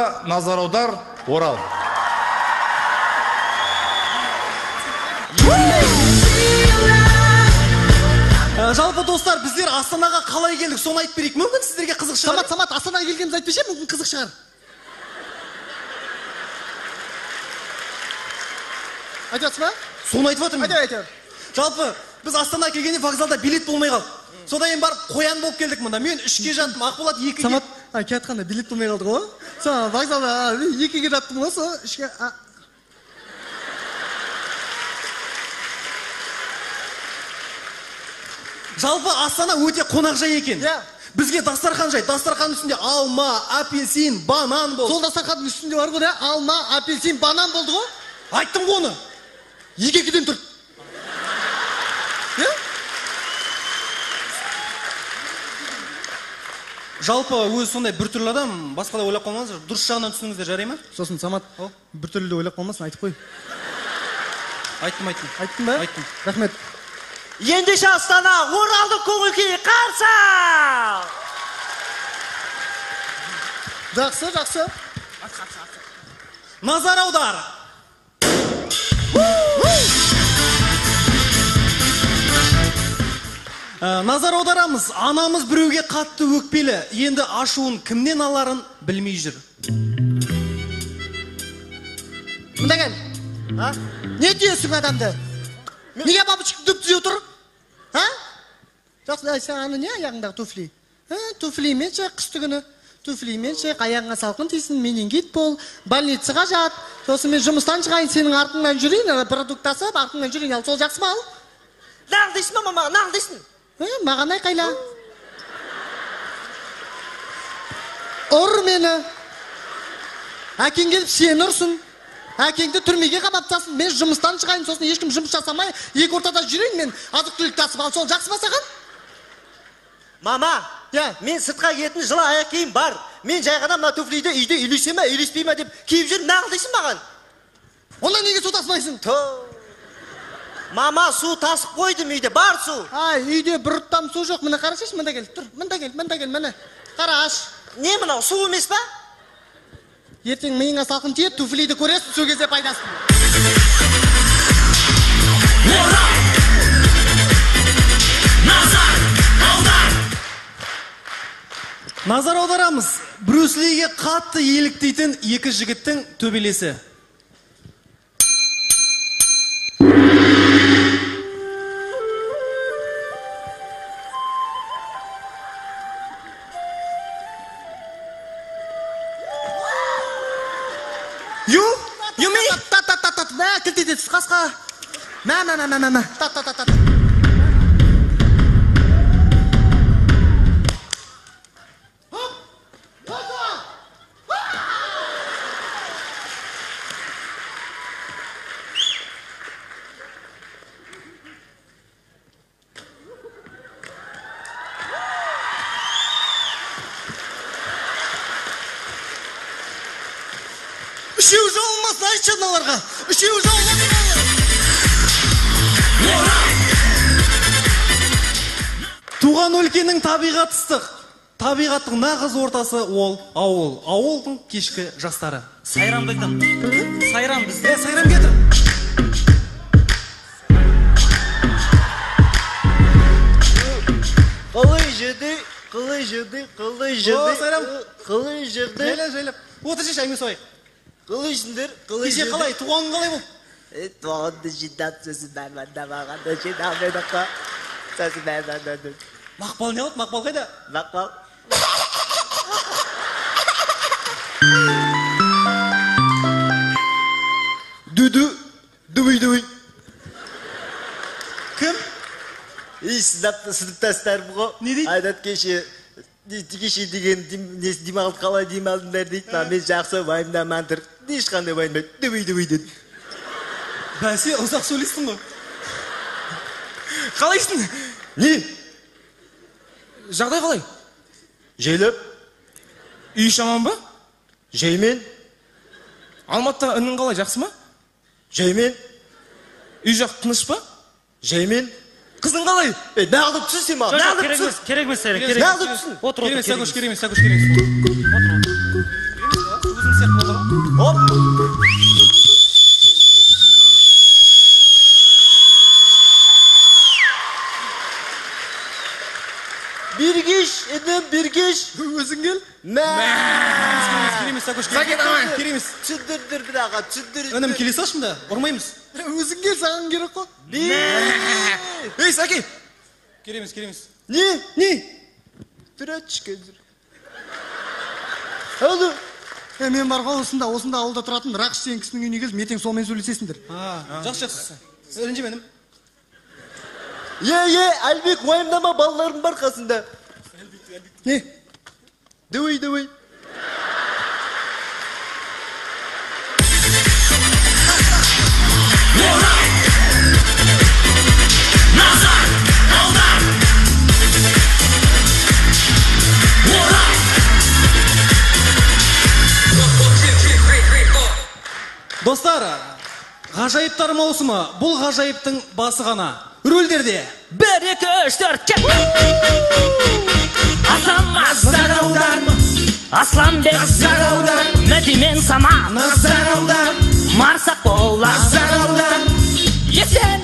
Назар аудар, Орал. Жалпы достар, біздер Астанаға қалай келдік, соны айтып берейік. Мүмкін сіздерге қызық шығар. Самат, Астанаға келгенімізді айтпесе, мүмкін қызық шығар. Айтып жатсың ба? Соны айтып жатырмын. Айт. Жалпы біз Астанаға келгенде вокзалда билет болмай қалды. Содан кейін барып қоян болып келдік мында. Мен 3-ке жаттым, Ақболат 2-ге. Самат, келатқанда билет болмай қалды ғой. Сол вокзалда 2-ге жаттым ғой, сол 3-ке. Жалпы Астана өте қонақжай екен. Иә. Бізге дастархан жай. Дастарханның үстінде алма, апельсин, банан болды. Сол дастарханның үстінде бар ғой, алма, апельсин, банан болды ғой. Айттым ғой оны. 2-2-ден тұр. Иә? Жалпы өзі сондай біртүрлі адам, басқа да ойлап қалмаңыздар, дұрыс жағынан түсініңіздер, жарай ма? Сосын Самат, біртүрлі де ойлап қалмасын, айтып қой. Айттым. Айттың ба? Айттым. Рахмет. Ендеше Астана, Оралдың көңіл күйі қарсы! Жақсы, жақсы. Назар аудар. Назар аударамыз. Анамыз біреуге қатты өкпелі. Енді ашуын кімнен аларын білмей жүр. Мында кел. Не дейсің адамды? Неге бабочка дөп түзе отыр? Жақсы, сен аны не аяғыңдағы туфли? Туфлимен ше, қысты күні. Туфлимен ше, аяғыңа салқын тисін, менингит бол, больницаға жат. Сосын мен жұмыстан шығайын, сенің артыңнан жүрейін, продукт тасып, артыңнан жүрейін. Ал сол жақсы ма ал? Нағыл дейсің ба, мама, нағыл дейсің? Маған айқайла. Ұр мені. Әкең келіп сені ұрсын. Әкеңді түрмеге қамап тастасын. Мен жұмыстан шығайын, сосын ешкім жұмыс жасамай, екі ортада жүрейін мен, азық-түлік тасып. Ал сол жақсы ма саған? Мама, мен сыртқа киетін жылы аяқ киім бар. Мен жай ғана мына туфлиді үйде үйлесе ме, үйлеспей ме деп киіп жүрмін. Нағыл дейсің маған? Онда неге су тасымайсың? Мама, су тасып қойдым үйде, бар су. Ай, үйде бір ұрттам су жоқ. Міне қарасайшы, мында кел, тұр, мында кел, мында кел, міне. Қараш. Не мынау, су емес па? Ертең миыңа салқын тиеді, туфлиді көресің, сол кезде пайдасын. Назар аударамыз. Брюс Лиге қатты еліктейтін екі жігіттің төбелесі. You? You me? Та-та-та-та. Мә, кілт етсіз қасқа. Мә, мә, мә, мә, мә. Та-та-та-та. Үшеуі жауылмасын, айтшы аналарға. Үшеуі жауылмасын. Туған өлкенің табиғаты ыстық. Табиғаттың нағыз ортасы ол ауыл. Ауылдың кешкі жастары. Сайрамды айтам. Сайрам бізде. Сайрам кетір. Қалай жүрді, қалай жүрді, қалай жүрді. О, Сайрам. Қалай жүрді. Жайлап, жайлап. Отыршы, әңгіме соғайық. Қалайсыңдар, қалай Кеше қалай, туған қалай болды? Туғанды жинап, сосын бәрмәнді бағанды жинап едік қой. Сосын бәрмәнді. Мақпал не болды? Мақпал қайда? Мақпал. Дуду, дуй-дуй. Кім? Сыныптастарым ғой. Не дейді? Айтады кеше кеше деген демалды, қалай демалдыңдар дейді. Мен жақсы уайымдамаңдар. Ешқандай уайымдамайды. Дүбей-дүбей деді. Бәсе, ұзақ сөйлестің ғой. Қалайсың? Не? Жағдай қалай? Жайлап. Үй іші аман ба? Жаймен. Алматыда інің қалай, жақсы ма? Жаймен. Үй жақ тыныш па? Жаймен. Қызың қалай? Нағылып түсін сен маған. Нағылып түсін. Керек емес, керек емес. Нағылып түсін. Отыр, Керек отыр. емес, Сәкөш, керек емес, Сәкөш, керек емес. Отыр, отыр. Оп. Бергеш, інім, бергеш. Өзің кел. Мә. Керек емес, Сәкөш. Сәке, давай. Керек емес. Түсіндірдір бір аға, түсіндірдір. Інім, келе салшы мында, ұрмаймыз. Өзің кел, саған керек қой. Ей, Сәке! Керек емес, керек емес. Не? Не? Тұратшы қазір. Алло. Мен бар ғой, осында, осында ауылда тұратын Рақыш деген кісінің үйіне келдім. Ертең сонымен сөйлесесіңдер. Жақсы, жақсы. Ренжіме, інім. Е, Әлбек, уайымдама, балаларым бар қасында. Не? Давай, давай. Достар, ғажайыптар маусымы. Бұл ғажайыптың басы ғана. Рөлдерде 1, 2, 3, 4, кет! Азамат, Асланбек, Мәди мен Самат, Марсақ Болат, Есен,